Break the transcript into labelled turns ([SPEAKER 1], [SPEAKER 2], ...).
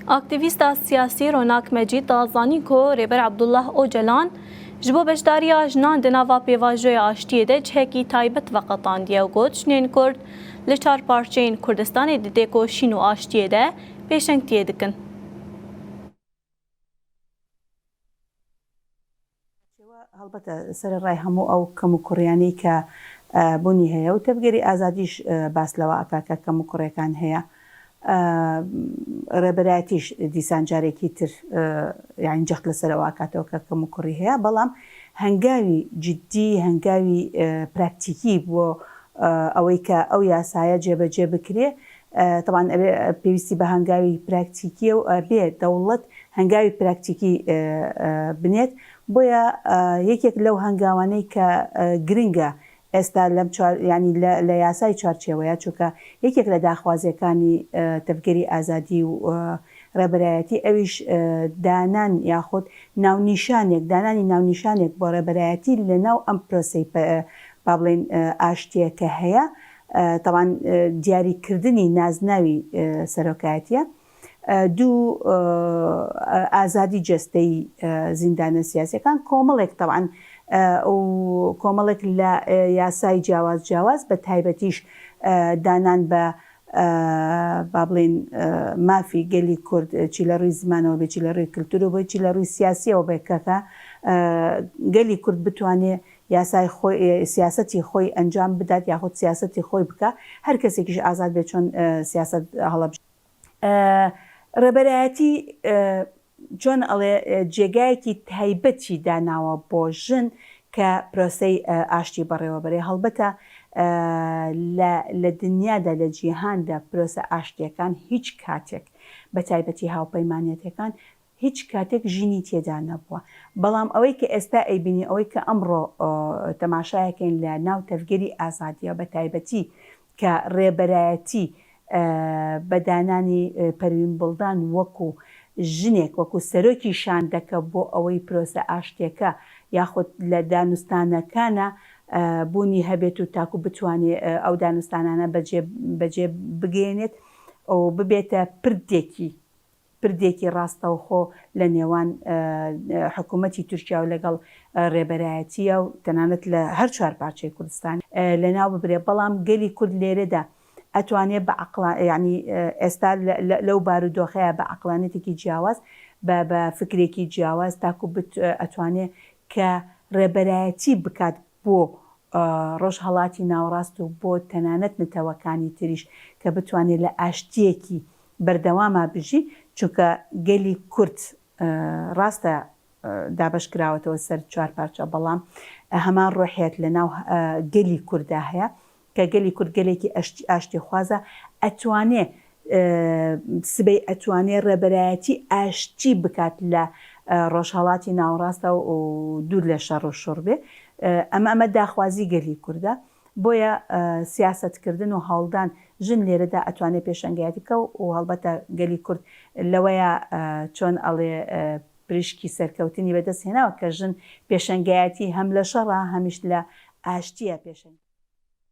[SPEAKER 1] Aktîvîsta siyasî Ronak Mecîd da zanîn ku Rêber Abdullah Ocalan ji bo beşdariya jinan di nava pêvajoya aştiyê de cihekî taybet veqetandiye û got jinên Kurd li çar parçeyên Kurdistanê di têkoşîn û aştiyê de pêşengtiyê dikin.
[SPEAKER 2] هەڵبەتە سەرەڕای هەموو ئەو کەموکوڕیانەی کە بوونی هەیە و تەڤگەری ئازادیش باس لەوە ئەکا کە کەموکوڕیەکان هەیە، ڕێبەرایەتیش دیسان جارێکی تر یانی جەخت لەسەر ئەوە ئەکاتەوە کە کەموکوڕی هەیە، بەڵام هەنگاوی جدی، هەنگاوی پراکتیکی بۆ ئەوەی کە ئەو یاسایە جێبەجێ بکرێ تەبعەن ئەبێ پێویستی بە هەنگاوی پراکتیکیە و ئەبێ دەوڵەت هەنگاوی پراکتیکی بنێت، بۆیە یەکێک لەو هەنگاوانەی کە گرنگە ئێستا لەم چوار یانی لە یاسای چوارچێوەیە چونکە یەکێک لە داخوازیەکانی تەڤگەری ئازادی و ڕێبەرایەتی ئەویش دانان یاخود ناونیشانێک دانانی ناونیشانێک بۆ ڕێبەرایەتی لەناو ئەم پرۆسەی با بڵێین ئاشتیە کە هەیە تەبعەن دیاری کردنی نازناوی سەرۆکایەتیە. دوو، ئازادی جەستەیی زیندانە سیاسیەکان، کۆمەڵێک تەبعەن و کۆمەڵێک لە یاسای جیاواز جیاواز بە تایبەتیش دانان بە با بڵێین مافی گەلی کورد چی لە ڕووی زمانەوە بێ چی لە ڕووی کلتورەوە بێ چی لە ڕووی سیاسیەوە بێ کە گەلی کورد بتوانێ یاسای خۆی سیاسەتی خۆی ئەنجام بدات یاخود سیاسەتی خۆی بکا هەر کەسێکیش ئازاد بێت چۆن سیاسەت هەڵەبژێرێت. ڕێبەرایەتی چۆن ئەڵێ جێگایەکی تایبەتی داناوە بۆ ژن کە پرۆسەی ئاشتی بەڕێوەبەرێ هەڵبەتە لە لە دنیادا لە جیهاندا پرۆسە ئاشتیەکان هیچ کاتێک بە تایبەتی هاوپەیمانەتەکان هیچ کاتێک ژنی تێدا نەبووە، بەڵام ئەوەی کە ئێستا ئەیبینی، ئەوەی کە ئەمڕۆ تەماشایەکەین لە ناو تەڤگەری ئازادییە بە تایبەتی کە ڕێبەرایەتی بە دانانی پەروین بوڵدان وەکو ژنێک وەکو سەرۆکی شاندەکە بۆ ئەوەی پرۆسە ئاشتیەکە یاخود لە دانوستانەکانا بوونی هەبێت و تاکو بتوانێ ئەو دانوستانانە بەجێ بەجێ بگەیەنێت و ببێتە پردێکی پردێکی ڕاستەوخۆ لە نێوان حکوومەتی تورکیا و لەگەڵ ڕێبەرایەتییە و تەنانەت لە هەر چوار پارچەی کوردستان لەناو ببرێ، بەڵام گەلی کورد لێرەدا ئەتوانێ بە عەقڵا یانی ئێستا لەو بارودۆخەیا بە عەقڵانیەتێکی جیاواز بە بە فکرێکی جیاواز تاکوو بت ئەتوانێ کە ڕێبەرایەتی بکات بۆ ڕۆژهەڵاتی ناوەڕاست و بۆ تەنانەت نەتەوەکانی تریش کە بتوانێ لە ئاشتییەکی بەردەواما بژی، چونکە گەلی کورد ڕاستە دابەش کراوەتەوە سەر چوار پارچە، بەڵام هەمان ڕۆحیەت لە ناو گەلی کورددا هەیە، کە گەلی کورد گەلێکی ئاشتیخوازە، ئەتوانێ سبەی ئەتوانێ ڕێبەرایەتی ئاشتی بکات لە ڕۆژهەڵاتی ناوەڕاستە و دوور لە شەڕ و شوڕ بێ، ئەمە ئەمە داخوازی گەلی کوردە. بۆیە سیاسەتکردن و هەوڵدان ژن لێرەدا ئەتوانێ پێشەنگایەتی بکا و هەڵبەتە گەلی کورد لەوەیا چۆن ئەڵێ پریشکی سەرکەوتنی بەدەست هێناوە کە ژن پێشەنگایەتی هەم لە شەڕا هەمیش لە ئاشتییا پێشەنگ.